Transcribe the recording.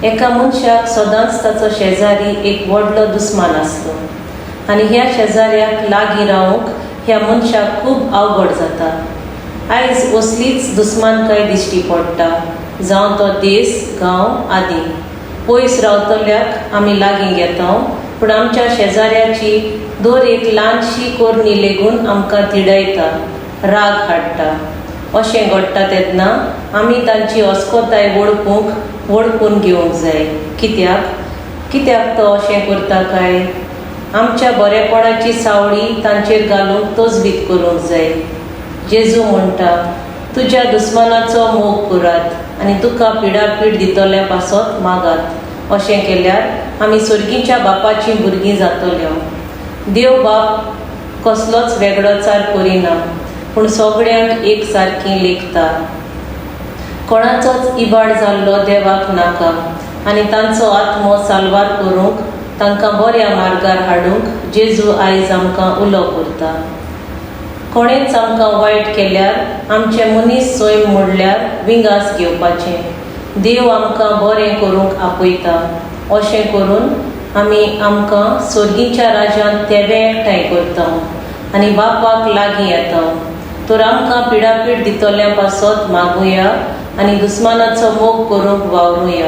एका मनशाक सदांच ताचो शेजारी एक व्हडलो दुस्मान आसलो आनी ह्या शेजाऱ्याक लागीं रावंक ह्या मनशाक खूब अवघड जाता. आयज असलीच दुस्मानकाय दिश्टी पडटा, जावं तो देश, गांव आदी. पयस रावतल्याक आमी लागीं घेता, पूण आमच्या शेजाऱ्याची दर एक ल्हानशी करणी लेगून आमकां तिडयता, राग हाडटा. अशें घडटा तेन्ना आमी तांची अस्कोताय वळखूंक वळखून घेवंक जाय. कित्याक कित्याक तो अशें करता काय? आमच्या बरेपणाची सावळी तांचेर घालूंक तजवीज करूंक जाय. जेजू म्हणटा, तुज्या दुस्मानाचो मोग करात आनी तुका पिडापीड दितल्या पासत मागात. अशें केल्यार आमी सर्गीच्या बापाचीं भुरगीं जातल्यो. देव बाप कसलोच वेगळोचार करिना, पूण सगळ्यांक एक सारकी लेखता. कोणाचोच इबाड जाल्लो देवाक नाका आनी तांचो आत्मो साल्वार करूंक, तांकां बऱ्या मार्गार हाडूंक जेजू आयज आमकां उलो करता. कोणेच आमकां वायट केल्यार आमचें मनीस सैम म्हणल्यार विंगास घेवपाचें. देव आमकां बरें करूंक आपयता. अशें करून आमी आमकां सर्गीच्या राज्यांत तेवे एकठांय करता आनी बापाक लागीं येता. तर आमकां पिडापीड दितल्या पासत मागुया आनी दुस्मानाचो मोग करूंक वावरुया.